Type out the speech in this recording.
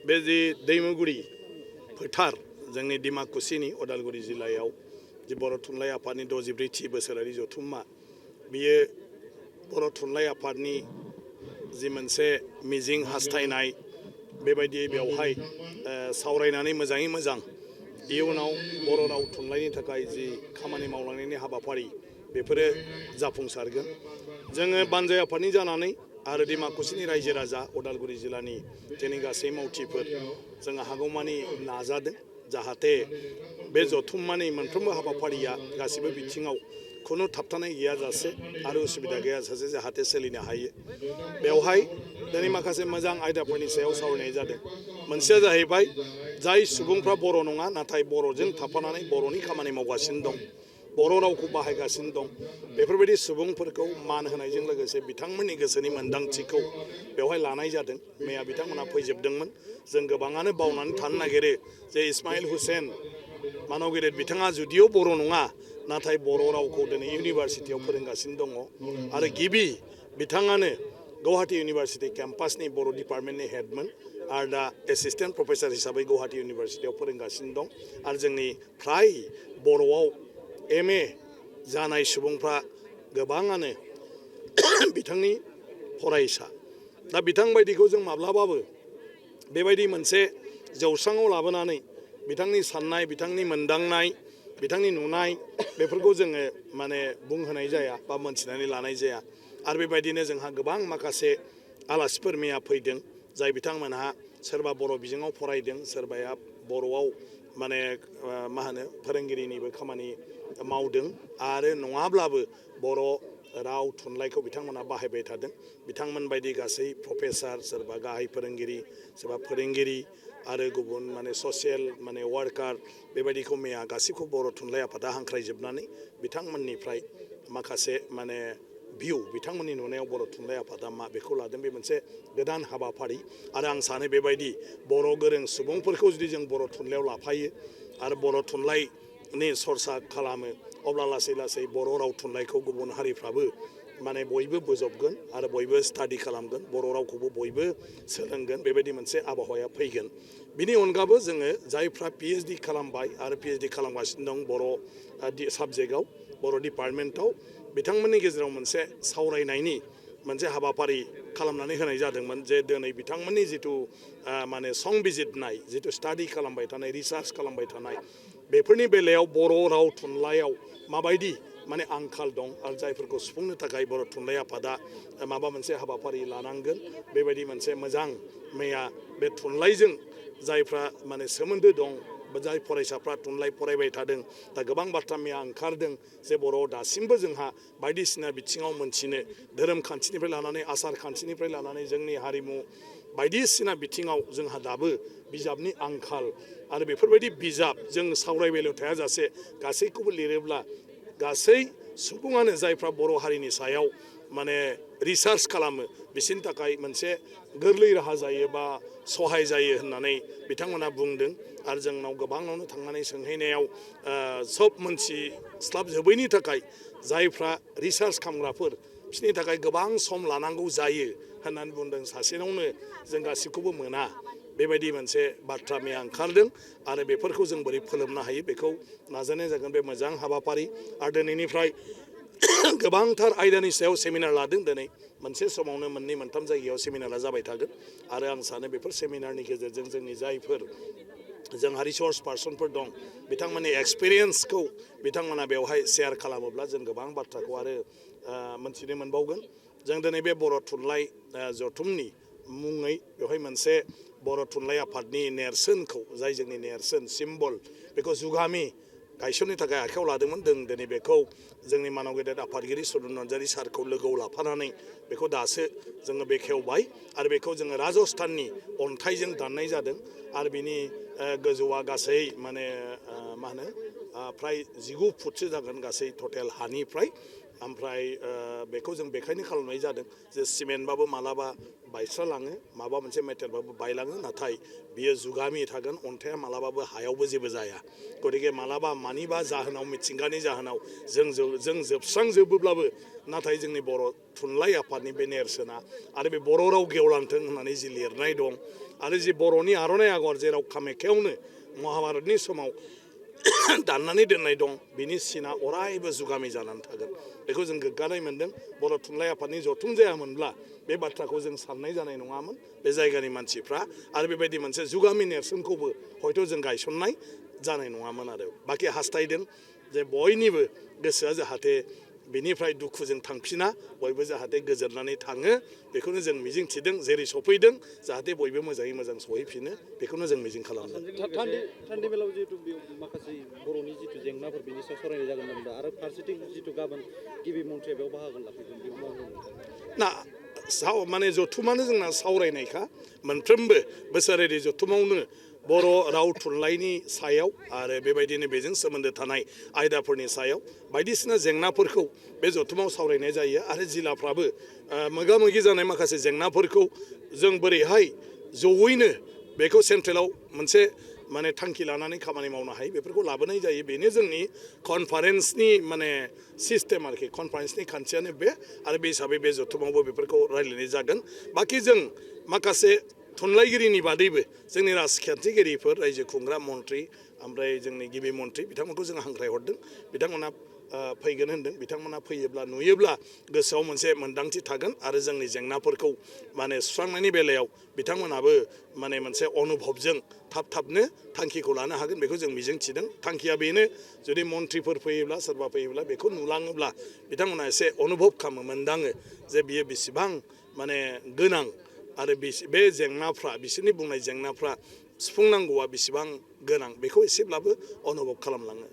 बे जे दैमुगुरि फोथार जोंनि डिमाकुसिनि उदालगुरि जिल्लायाव जे बर' थुनलाइ आफादनि 64थि बोसोरारि जथुम्मा बियो बर' थुनलाइ आफादनि जि मोनसे मिजिं हास्थायनाय बेबायदि बेवहाय सावरायनानै मोजाङै मोजां इयुनाव बर' राव थुनलाइनि थाखाय जि खामानि मावलांनायनि हाबाफारि बेफोरो जाफुंसारगोन जोङो बानजाय आफादनि जानानै आरो डिमाकुसिनि रायजो राजा उदालगुरि जिल्लानि जोंनि गासै मावथिफोर जोङो हागौमानि नाजादों जाहाथे बे जथुम्मानि मोनफ्रोमबो हाबाफारिया गासिबो बिथिङाव खुनु थाबथानाय गैयाजासे आरो उसुबिदा गैयाजासे जाहाथे सोलिनो हायो बेवहाय दिनै माखासे मोजां आयदाफोरनि सायाव सावरायनाय जादों मोनसेया जाहैबाय जाय सुबुंफ्रा बर' नङा नाथाय बर'जों थाफानानै बर'नि खामानि मावगासिनो दं बर' रावखौ बाहायगासिनो दं बेफोरबायदि सुबुंफोरखौ मान होनायजों लोगोसे बिथांमोननि गोसोनि मोन्दांथिखौ बेवहाय लानाय जादों मैया बिथांमोना फैजोबदोंमोन जों गोबाङानो बावनानै थानो नागिरो जे इस्माइल हुसेन मानव गेदेर बिथाङा जुदिअ बर' नङा नाथाय बर' रावखौ दिनै इउनिभारसिटियाव फोरोंगासिनो दङ आरो गिबि बिथाङानो गुवाहाटी इउनिभारसिटि केम्पासनि बर' डिपार्टमेन्टनि हेडमोन आरो दा एसिस्टेन्ट प्रफेसर हिसाबै गुवाहाटी इउनिभारसिटियाव फोरोंगासिनो दं आरो जोंनि फ्राय बर'आव MA जानाय सुबुंफ्रा गोबाङानो बिथांनि फरायसा दा बिथां बायदिखौ जों माब्लाबाबो बेबायदि मोनसे जौस्राङाव लाबोनानै बिथांनि साननाय बिथांनि मोनदांनाय बिथांनि नुनाय बेफोरखौ जोङो माने बुंहोनाय जाया बा मोनथिनानै लानाय जाया आरो बेबायदिनो जोंहा गोबां माखासे आलासिफोर मैया फैदों जाय बिथांमोनहा सोरबा बर' बिजोङाव फरायदों सोरबाया बर'आव माने मा होनो फोरोंगिरिनिबो खामानि मावदों आरो नङाब्लाबो बर' राव थुनलाइखौ बिथांमोना बाहायबाय थादों बिथांमोन बायदि गासै प्रफेसार सोरबा गाहाय फोरोंगिरि सोरबा फोरोंगिरि आरो गुबुन माने ससियेल माने वार्कार बेबायदिखौ मैया गासैखौ बर' थुनलाइ आफादा हांख्रायजोबनानै बिथांमोननिफ्राय माखासे माने भिउ बिथांमोननि नुनायाव बर' थुनलाइ आफादा मा बेखौ लादों बे मोनसे गोदान हाबाफारि आरो आं सानो बेबायदि बर' गोरों सुबुंफोरखौ जुदि जों बर' थुनलाइयाव लाफायो आरो बर' थुनलाइनि सरसा खालामो अब्ला लासै लासै बर' राव थुनलाइखौ गुबुन हारिफ्राबो माने बयबो बोजबगोन आरो बयबो स्टाडि खालामगोन बर' रावखौबो बयबो सोलोंगोन बेबायदि मोनसे आबहावाया फैगोन बिनि अनगाबो जोङो जायफ्रा PhD खालामबाय आरो PhD खालामगासिनो दं बर' साबजेक्टआव बर' डिपार्टमेन्टआव बिथांमोननि गेजेराव मोनसे सावरायनायनि मोनसे हाबाफारि खालामनानै होनाय जादोंमोन जे दिनै बिथांमोननि जिथु माने संबिजिरनाय जिथु स्टाडि खालामबाय थानाय रिसार्च खालामबाय थानाय बेफोरनि बेलायाव बर' राव थुनलाइयाव माबायदि माने आंखाल दं आरो जायफोरखौ सुफुंनो थाखाय बर' थुनलाइ आफादा माबा मोनसे हाबाफारि लानांगोन बेबायदि मोनसे मोजां मैया बे थुनलाइजों जायफ्रा माने सोमोन्दो दं जाय फरायसाफ्रा थुनलाइ फरायबाय थादों दा गोबां बाथ्रा मैया ओंखारदों जे बर'आव दासिमबो जोंहा बायदिसिना बिथिङाव मोनथिनो धोरोम खान्थिनिफ्राय लानानै आसार खान्थिनिफ्राय लानानै जोंनि हारिमु बायदिसिना बिथिङाव जोंहा दाबो बिजाबनि आंखाल आरो बेफोरबायदि बिजाब जों सावरायबायल' थायाजासे गासैखौबो लिरोब्ला गासै सुबुङानो जायफ्रा बर' हारिनि सायाव माने रिसार्च खालामो बिसोरनि थाखाय मोनसे गोरलै राहा जायो बा सहाय जायो होननानै बिथांमोना बुंदों आरो जोंनाव गोबाङावनो थांनानै सोंहैनायाव सब मोनथिस्लाबजोबैनि थाखाय जायफ्रा रिसार्च खालामग्राफोर बिसोरनि थाखाय गोबां सम लानांगौ जायो होननानै बुंदों सासेनावनो जों गासिखौबो मोना बेबायदि मोनसे बाथ्रा मैया ओंखारदों आरो बेफोरखौ जों बोरै फोलोमनो हायो बेखौ नाजानाय जागोन बे मोजां हाबाफारि आरो दिनैनिफ्राय गोबांथार आयदानि सायाव सेमिनार लादों दिनै मोनसे समावनो मोननै मोनथाम जायगायाव सेमिनारा जाबाय थागोन आरो आं सानो बेफोर सेमिनारनि गेजेरजों जोंनि जायफोर जोंहा रिसर्स पार्सनफोर दं बिथांमोननि एक्सपिरियेन्सखौ बिथांमोना बेवहाय शेयार खालामोब्ला जों गोबां बाथ्राखौ आरो मोनथिनो मोनबावगोन जों दिनै बे बर' थुनलाइ जथुमनि मुङै बेवहाय मोनसे बर' थुनलाइ आफादनि नेरसोनखौ जाय जोंनि नेरसोन सिम्बल बेखौ जुगामि गायसननो थाखाय आखायाव लादोंमोन जों दिनै बेखौ जोंनि मानव गेदेर आफादगिरि सुरुन नार्जारि सारखौ लोगोआव लाफानानै बेखौ दासो जोङो बेखेवबाय आरो बेखौ जोङो राजस्थाननि अन्थाइजों दाननाय जादों आरो बिनि गोजौआ गासै माने मा होनो फ्राय 19 फुटसो जागोन गासै टटेल हानिफ्राय ओमफ्राय बेखौ जों बेखायनो खालामनाय जादों जे सिमेन्टबाबो मालाबा बायस्रालाङो माबा मोनसे मेटेलबाबो बायलाङो नाथाय बियो जुगामि थागोन अन्थाइया मालाबाबो हायावबो जेबो जाया गतिके मालाबा मानिबा जाहोनाव मिथिंगानि जाहोनाव जों जोबस्रांजोबोब्लाबो नाथाय जोंनि बर' थुनलाइ आफादनि बे नेरसोना आरो बे बर' राव गेवलांथों होननानै जि लिरनाय दं आरो जि बर'नि आर'नाइ आगर जेराव कामाख्यावनो महाभारतनि समाव दाननानै दोननाय दं बिनि सिना अरायबो जुगामि जानानै थागोन बेखौ जों गोग्गानाय मोन्दों बर' थुनलाइ आफादनि जथुम जायामोनब्ला बे बाथ्राखौ जों साननाय जानाय नङामोन बे जायगानि मानसिफ्रा आरो बेबायदि मोनसे जुगामि नेरसोनखौबो हयथ' जों गायसननाय जानाय नङामोन आरो बाखि हास्थायदों जे बयनिबो गोसोआ जाहाथे बेनिफ्राय दुखुजों थांफिना बयबो जाहाथे गोजोननानै थाङो बेखौनो जों मिजिं थिदों जेरै सफैदों जाहाथे बयबो मोजाङै मोजां सहैफिनो बेखौनो जों मिजिं खालामदों थान्दै बेलायाव जिहेतु माखासे बर'नि जिथु जेंनाफोर बिनि सायाव सावरायनाय जागोन होनबा आरो फारसेथिं जिथु गाबोन गिबि मन्थ्रिया बेयाव बाहागो लाफैगोन बेयाव मा बुंनो ना माने जथुमानो जोंना सावरायनायखा मोनफ्रोमबो बोसोरारि जथुमावनो बर' राव थुनलाइनि सायाव आरो बेबायदिनो बेजों सोमोन्दो थानाय आयदाफोरनि सायाव बायदिसिना जेंनाफोरखौ बे जथुमाव सावरायनाय जायो आरो जिल्लाफ्राबो मोगा मोगि जानाय माखासे जेंनाफोरखौ जों बोरैहाय जयैनो बेखौ सेन्ट्रेलाव मोनसे माने थांखि लानानै खामानि मावनो हायो बेफोरखौ लाबोनाय जायो बेनो जोंनि कनफारेन्सनि माने सिस्टेम आरोखि कनफारेन्सनि खान्थियानो बे आरो बे हिसाबै बे जथुमावबो बेफोरखौ रायज्लायनाय जागोन बाखि जों माखासे थुनलाइगिरिनि बादैबो जोंनि राजखान्थिगिरिफोर रायजो खुंग्रा मन्थ्रि ओमफ्राय जोंनि गिबि मन्थ्रि बिथांमोनखौ जों हांख्रायहरदों बिथांमोना फैगोन होनदों बिथांमोना फैयोब्ला नुयोब्ला गोसोआव मोनसे मोन्दांथि थागोन आरो जोंनि जेंनाफोरखौ माने सुस्रांनायनि बेलायाव बिथांमोनाबो माने मोनसे अनुभबजों थाबनो थांखिखौ लानो हागोन बेखौ जों मिजिं थिदों थांखिया बेनो जुदि मन्थ्रिफोर फैयोब्ला सोरबा फैयोब्ला बेखौ नुलाङोब्ला बिथांमोना एसे अनुभब खालामो मोन्दाङो जे बियो बेसेबां माने गोनां आरो बे जेंनाफ्रा बिसोरनि बुंनाय जेंनाफ्रा सुफुंनांगौआ बेसेबां गोनां बेखौ एसेब्लाबो अनुभब खालामलाङो